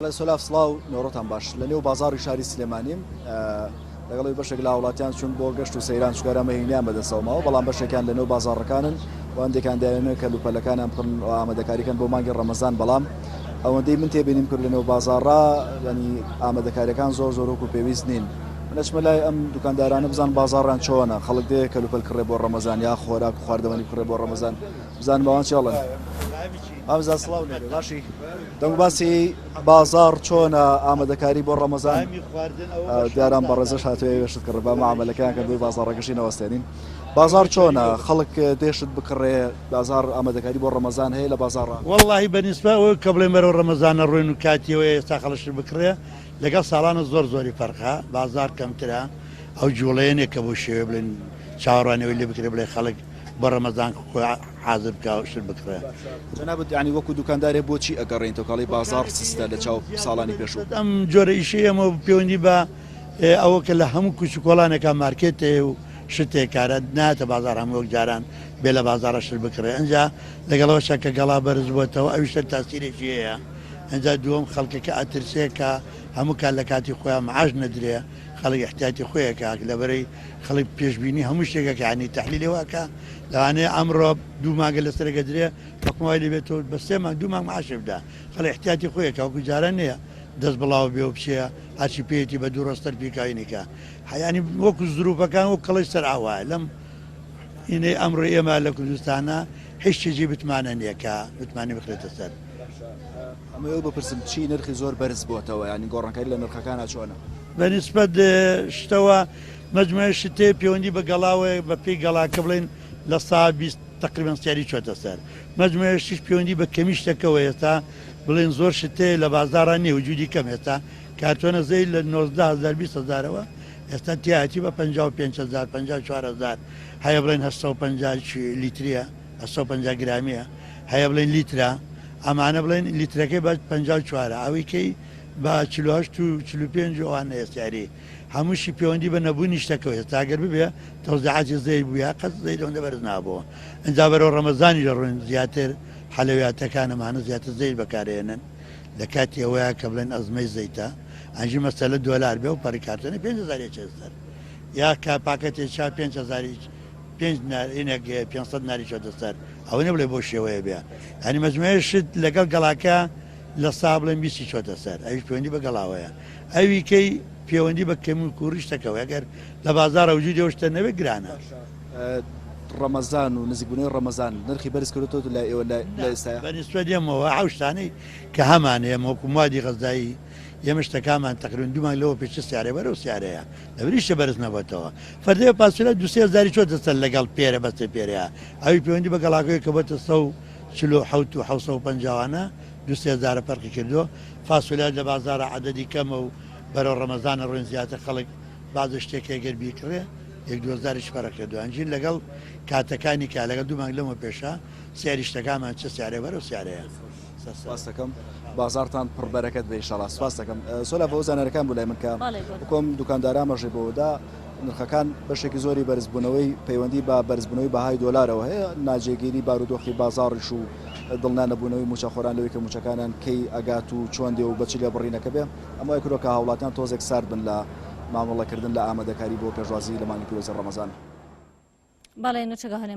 بەڵێ سۆلاف سڵاو نۆڕۆتان باش لە نێو بازاڕی شاری سلێمانیم لەگەڵی بەشێک لە هاوڵاتیان چون بۆ گەشت و سەیران چکارە مەهینیان بەدەستەوە ماوە بەڵام بەشێکیان لە نێو بازاڕەکانن و هەندێکان دەیانەوێت کەلوپەلەکانیان بکڕن و ئامادەکاریکەن بۆ مانگی ڕەمەزان بەڵام ئەوەندەی من تێبینیم کرد لە نێو بازاڕا ینی ئامادەکاریەکان زۆر زۆر وەکو پێویست نین من ئەچمە لای ئەم دوکاندارانە بزان بازاڕیان چۆنە خەڵک دێ کەلوپەل کڕێ بۆ ڕەمەزان یا خۆراک و خواردەمەنی بکڕێ بۆ ڕەمەزان بزانم ئەوان چی ئەڵێن. مامزا سڵاو لێبێ باشی دەنگ باسی بازاڕ چۆنە ئامادەکاری بۆ ڕەمەزان دیاران بەڕێزش هاتوێ وێشت کڕ بە معاملەکەیان کە بۆی بازاڕەکەشی نەوەستێنین بازاڕ چۆنە خەڵک دێشت بکڕێ بازاڕ ئامادەکاری بۆ ڕەمەزان هەیە لە بازاڕ وەڵڵاهی بە نیسبە ئەوەی کە بڵێن بەرەو ڕەمەزانە ڕۆین و کاتیەوەیە ئێستا خەڵک شت بکڕێ لەگەڵ ساڵانە زۆر زۆری فەرقە بازاڕ کەمترە ئەو جوڵەیە نیە کە بەو شێوەیە بڵێن چاوەڕوانی ئەوەی لێ بکرێ بڵێ خەڵک بۆ ڕەمەزان خۆی حازر بکا و شت بکڕێ. جەنابت یانی وەکو دوکاندارێ بۆچی ئەگەڕێیتەوە کاڵی بازاڕ سستە لە چاو ساڵانی پێشوو؟ ئەم جۆرە ئیشەی ئێمە پەیوەندی بە ئەوە کە لە هەموو کوچ و کۆڵانێکا مارکێت هەیە و شت هەیە کارە نایەتە بازاڕ هەموو وەک جاران بێ لە بازاڕە شت بکڕێ ئەنجا لەگەڵەوەشا کە گەڵا بەرز بۆتەوە ئەویش هەر تاسیرێکی هەیە ئەنجا دووەم خەڵکەکە ئەترسێ کە هەموو کات لە کاتی خۆیان معاش نەدرێ خەڵک ئیحتیاتی خۆی ئەکا لەبەرەی خەڵک پێشبینی هەموو شتێک ئەکا یانی تەحلیلی وا ئەکا لەوانەیە ئەمڕۆ دوو مانگە لەسەرێک ئەدرێ حوکم وای لێ بێتەوە بە سێ مانگ دوو مانگ معاشێ بدا خەڵک ئیحتیاتی خۆی ئەکا وەکو جاران نییە دەست بڵاو بێ و بچێ هەرچی پێیەتی بە دوو ڕۆژ سەرفی کا ئینی کا یانی وەکو زروفەکان وەک کەڵەی سەر ئاو وایە لەم ئینەی ئەمڕۆ ئێمە لە کوردستانە هیچ شتێکی متمانە نییە کە متمانەی بخرێتە سەر. ئەمەوێ بپرسم چی نرخی زۆر بەرز بۆتەوە یانی گۆڕانکاری لە نرخەکانا چۆنە؟ بە نیسبەت شتەوە مەجموعەی شت هەیە پەیوەندی بە گەڵاوەیە بە پێی گەڵاکە بڵێین لە سا 20 تقریبا سیاری چۆتە سەر مەجموعەی شتیش پەیوەندی بە کەمی شتەکەوە ئێستا بڵێن زۆر شت هەیە لە بازاڕا نییە وجودی کەم ئێستا کارتۆنە زەی لە 19 هەزار 20 هەزارەوە ئێستا تیایەتی بە 55 هەزار 54 هەزار هەیە بڵێن 850 لیتریە 850 گرامیە هەیە بڵێن لیترە ئەمانە بڵێن لیترەکەی بە 54 ئەوەی کەی بە 48 و 45 و ئەوانە سیاری هەمووشی پەیوەندی بە نەبوونی شتەکەوە ئێستا گەر ببێ تەوزیعاتی زەیت بوویا قەت زەیت ئەوەندە بەرز نابۆوە ئینجا بەرەو ڕەمەزانیش ئەڕۆین زیاتر حەلەویاتەکان ئەمانە زیاتر زەیت بەکارئێنن لە کاتی ئەوەیا کە بڵێن ئەزمەی زەیتە ئەنجی مەسەلە دۆلار بێ و پەڕی کارتۆنی 5000 یەکێ سەر یا کە پاکەتێ چا 5000 پێنج دینار ئینێک 500 دیناری چۆتە سەر ئەوە نیە بڵێ بەو شێوەیە بێ یانی مەجموعەی شت لەگەڵ گەڵاکە لە سا بڵێن بیستی چۆتە سەر ئەویش پەیوەندی بە گەڵاوەیە ئەوی کەی پێوەندی بە کەمی و کوڕی شتەکەوە ئەگەر لە بازاڕە وجودی ئەو شتە نەبێت گرانە. ڕەمەزان و نزیکبوونەوەی ڕەمەزان نرخی بەرز کردۆتەوە لای ئێوە لە ئێستایا؟ بە نیسبەت ئێمەوە ئەو شتانەی کە هەمانە ئێمە وەکو موادی غەزایی ئێمە شتەکانمان تەقریبەن دوو مانگ لەوە پێش چ سیارەیە بەرەو سیارەیە لەبەر هیچ شتێ بەرز نەبۆتەوە فەردەیە پاسولە دوو سێ هەزاری چۆتە سەر لەگەڵ پێرە بەستێ پێرەیە ئەوی پەیوەندی بە گەڵاکەوەی کە بۆتە 147 و 750 وانە دوو سێ هەزارە فەرقی کردووە فاسۆلیا لە بازاڕا عەدەدی کەمە و بەرەو ڕەمەزان ئەڕۆین زیاتر خەڵک بازە شتێک هەیە گەر بیکڕێ یەک دوو هەزاریش فەرق کردووە ئەنجیر لەگەڵ کاتەکانی کا لەگەڵ دوو مانگ لەمەو پێشا سعری شتەکانمان چ سعرێ بەرەو سعرەیە. سپاس دەکەم بازاڕتان پڕ بەرەکەت بێ ئیشەڵا سپاس دەکەم سۆلا بۆ زانیاریەکان بوو لای من کە وەکۆم دوکاندارا مەژێ بۆدا نرخەکان بەشێکی زۆری بەرزبوونەوەی پەیوەندی بە بەرزبوونەوەی بەهای دۆلارەوە هەیە، ناجێگیری بارودۆخی بازاڕیش و دڵنیا نەبوونەوەی مووچەخۆران لەوەی کە مووچەکانیان کەی ئەگات و چۆن دێ و بە چ لێبڕینەکە بێ، ئەمە وای کردووە کە هاوڵاتیان تۆزێک سارد بن لە مامەڵەکردن لە ئامادەکاری بۆ پێشوازی لە مانگی پیرۆزی ڕەمەزان. بەڵێ نوچەگەهۆنێ.